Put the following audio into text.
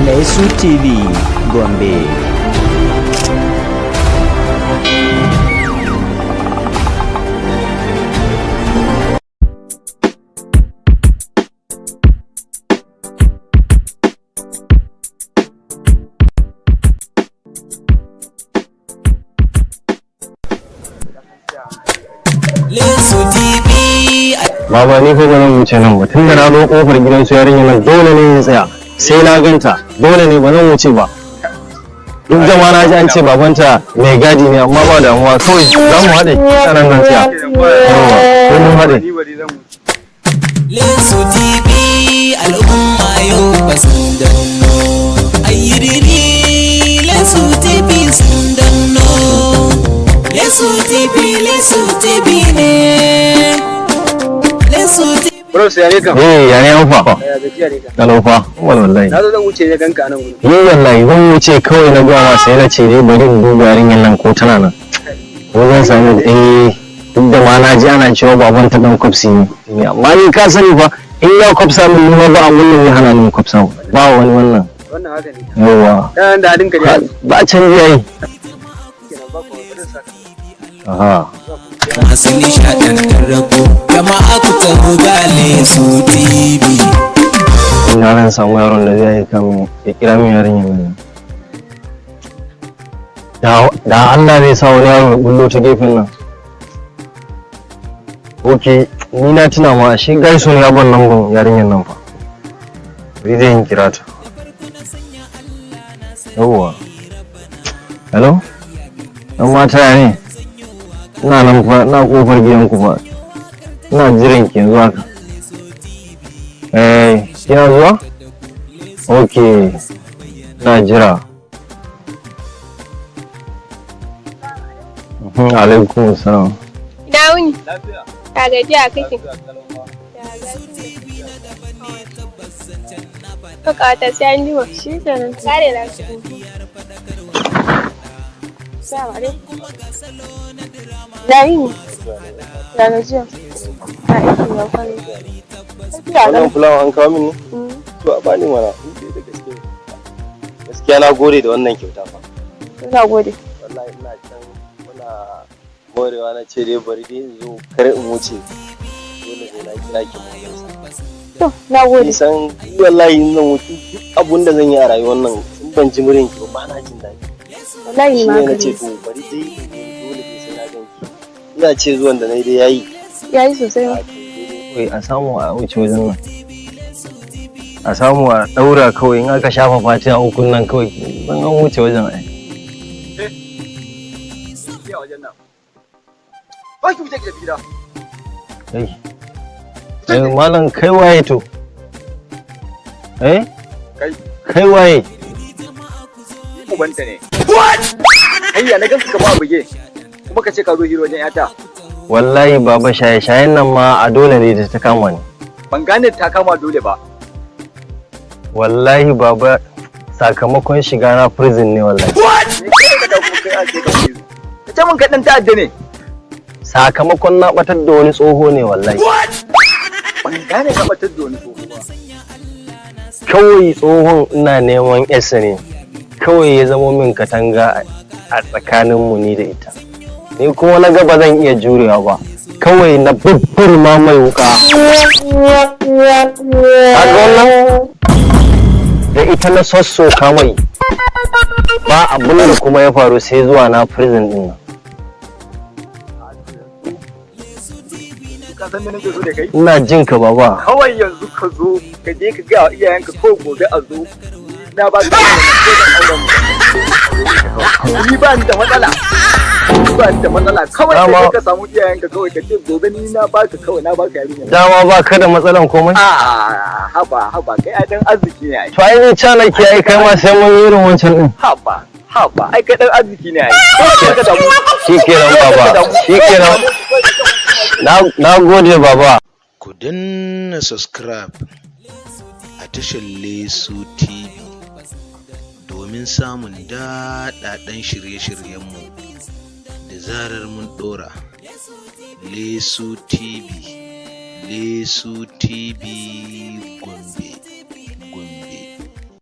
Laisu TV Gombe. Lesu TV. Baba, ni fa ba zan wuce nan ba, tunda na zo kofar gidan su yarinya nan, dole ne in tsaya sai na ganta. Dole ne, ba zan wuce ba. Duk da ma na ji an ce babanta mai gadi ne, amma ba damuwa, kawai za mu haɗe a nan zan tsaya. Yawwa, sai mun haɗe. Lesu TV, al'umma yau ba sun danno. Ayyiriri, Lesu TV sun danno. Lesu TV, Lesu TV ne. Lesu TV. Bros, ya ne kam? Eh, ya ne fa? Ya gajiya ne ka? Kalau fa wallahi. Na zo zan wuce ne ganka a nan gurin. Ni wallahi zan wuce kawai na gama, sai na ce dai bari in duba yarinyar nan ko tana nan, ko zan sami. Eh, duk da ma na ji ana cewa baban ta dan kwafsi ne, amma ni ka sani fa, in ya kwafsa min, ni ma ba abun da zai hana ni kwafsa ba wani wannan. Wannan haka ne. Yawa. Dan da halinka ne. Ba canji yayi. Kenan ba ko bari saka. Aha. Masu nishaɗantar ku, jama'a ku taho ga Lesu TV. Ina zan samu yaron da zai aika min ya kira min yarinyar nan? Da Allah zai sa wani yaro ya bullo ta gefen nan. Ok, ni na tuna ma shi gaison ya ban lambar yarinyar nan fa. Bari zai yin kira ta. Yawwa, hello, dan mata, ya ne? Ina nan fa, ina kofar gidanku fa, ina jiran ki yanzu haka. Eh, kina zuwa? Ok, ina jira. Alaikum salam. Ina wuni? Ya gajiya kake? Ya gajiya. To ƙawata, sai an jima. Shi kenan. Kare lafiya. Assalamu alaikum. Ina yini? Ya gajiya? Ya aiki, ya kwana? Lafiya Wannan lau. fulawa an kawo min ne? To a bani mana, in dai da gaske ne. Gaskiya na gode da wannan kyauta fa. Ina gode. Wallahi ina can muna morewa, na ce dai bari dai in zo, kar in wuce. Dole sai na kira ki mun gaisa. To, na gode. Ni san wallahi in zan wuce, duk abun da zan yi a rayuwar nan, in ban ji muryar ki ba, ba na jin daɗi. Wallahi ni Shi ma ne haka na ce ne. to bari dai in zo, dole dai sai na ganki. Ina ce zuwan da na yi dai yayi. Yayi sosai ma. Kawai a samu a wuce wajen nan, a samu a ɗaura kawai, in aka shafa fatiha ukun nan kawai ban an wuce wajen ai. Ki a wajen nan. Ba ki wuce ki tafi gida. Kai, eh, malam, kai waye to? Eh? Kai. Kai waye? Ni ubanta ne. Kai, ya na ganka ka ba buge. Kuma ka ce ka zo hira wajen yata. Wallahi baba, shaye shayen nan ma a dole ne da ta kama ni. Ban gane ta kama dole ba. Wallahi baba, sakamakon shiga na prison ne wallahi. Me kai ka da kuma kai a ce ka prison? Ka ce mun kai dan ta'adda ne. Sakamakon na batar da wani tsoho ne wallahi. Ban gane ka batar da wani tsoho ba. Kawai tsohon ina neman yarsa ne, kawai ya zamo min katanga a tsakaninmu ni da ita. Ni kuma na ga ba zan iya jurewa ba, kawai na ma mai wuka. Kaga wannan, da ita na sassoka mai. Ba abin da kuma ya faru sai zuwa na prison din nan. Ka san me nake so da kai? Ina jin ka, baba. Kawai yanzu ka zo ka je ka ga iyayenka ko gobe a zo. Na ba ka auren mu. Ni ba ni da matsala. Ni ba ni da matsala. Kawai ka je ka samu iyayenka, kawai ka ce gobe ni na baka, kawai na baka yarinya. Dama ba ka da matsalan komai. Ah, haba haba, kai ai dan arziki ne ai. To ai ni ca nake ai kai ma sai mun yi irin wancan din. Haba haba, ai kai dan arziki ne ai. Kawai ka damu. Shikenan baba, shikenan. Na gode, baba. Ku danna subscribe a tashar Lesu TV domin samun daɗaɗɗen shirye-shiryenmu da zarar mun ɗora. Lesu TV, Lesu TV Gombe.